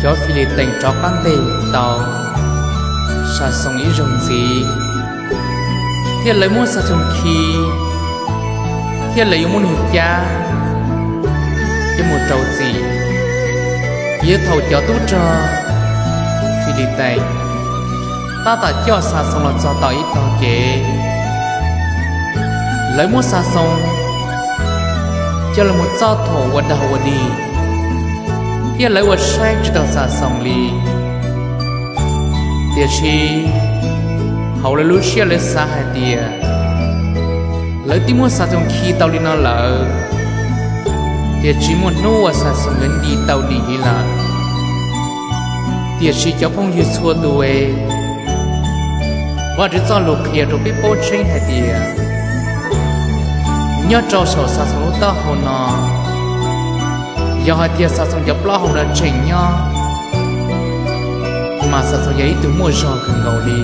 Cov Filitees rov qab ntes tau Xaxoos ib zaug ntxiv, thiab lawv muab Xaxoos khi, thiab lawv yuav muab nws cab coj mus rau txim. Yog thaum cov tub rog Filitees tab tom coj Xaxoos los txog tom ib tog kev, lawv muab Xaxoos coj los mus txob thuam ua dog ua dig, thiab lawv ua saib tsis taus Xaxoos li. Tiam sis hauv lawv lub siab lawv xav hais tias lawv twb muab Xaxoos khi tau li no lawm, ces tsis muaj hnub uas Xaxoos yuav nti tau dim li lawm. Tiam sis cov phooj ywg txhua tus, Vajtswv txoj lus qhia rau peb paub tseeb hais tias nyob rau saum Xaxoos lub taub hau no, yog hais tias Xaxoos cov plaub hau no tseem nyob, mas Xaxoos yog ib tug muaj zog kawg nkaus li.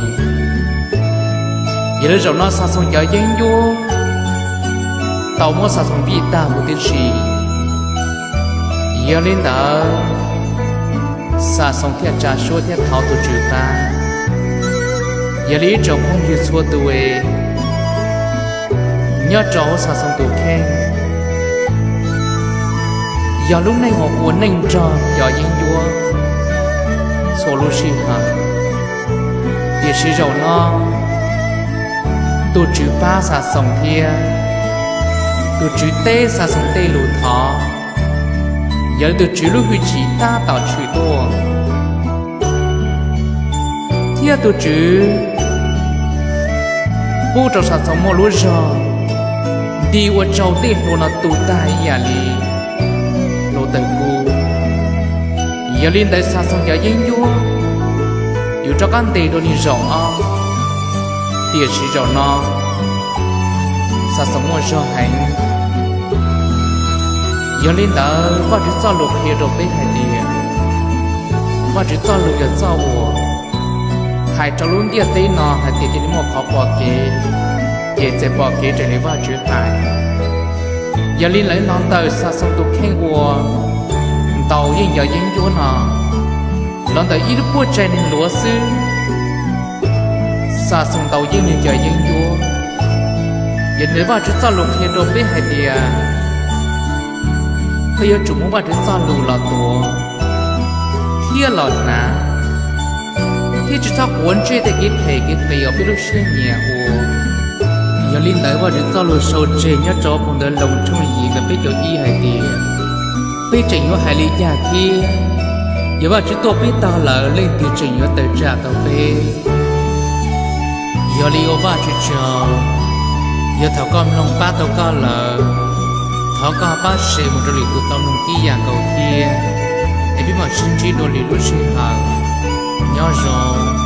Yog li zaum no Xaxoos cov yeeb ncuab tau muab Xaxoos ntim tag huv tib si. Yog li ntawd, Xaxoos thiaj tsa suab thiab thov tus Tswv pab. Yog li ib tsoom phooj ywg txhua tus, nyob rau hauv Xaxoos tus kheej, yog lub neej uas ua neej nrog cov yeeb ncuab txhua lub sij hawm. Tiam sis zaum no, tus Tswv pab Xaxoos thiab tus Tswv teb Xaxoos tej lus thov, yog li tus Tswv lub hwj chim tab tom tshwm tuaj, thiab tus Tswv pub rau Xaxoos muaj lub zog nti ua rau tej hlua no tu tag ib yam li hlua tawg kub. Yog li ntawd Xaxoos cov yeeb ncuab yuav rov qab ntes dua li zaum ob, tiam sis zaum no Xaxoos muaj zog heev. Yog li ntawd Vajtswv txoj lus qhia rau peb hais tias, Vajtswv txoj lus yog txoj uas hais rau lub ntiaj teb no hais tias cia li muaj qhov pom kev, ces txawm pom kev raws li Vajtswv hais. Yog li lawv hnov ntawm Xaxoos tus kheej ua ntaus yeej cov yeeb ncuab no, los ntawm ib lub puab tsaig neeg luav xwb, Xaxoos ntaus yeej nws cov yeeb ncuab. Yog li Vajtswv txoj lus qhia rau peb hais tias peb yuav tsum muab Vajtswv txoj lus los tuav thiab los hnav, thiab tsis txhob quav ntsej tej kev phem kev qias uas peb lub siab nyiam ua. Yog li ntawd Vajtswv txoj lus sau tseg nyob rau phau ntawv Loos tshooj yim nqe peb caug ib hais tias, peb tseem yuav hais li cas thiab? Yog Vajtswv tuaj peb tog lawm, leej twg tseem yuav tawm tsam tau peb? Yog li ua Vajtswv tsaug, yog thaum koj mloog pab tau koj lawm, thov koj pab share mus rau lwm tus tau mloog tib yam nkaus thiab, es peb mam sib ntsib dua lwm lub sij hawm. Nyob zoo.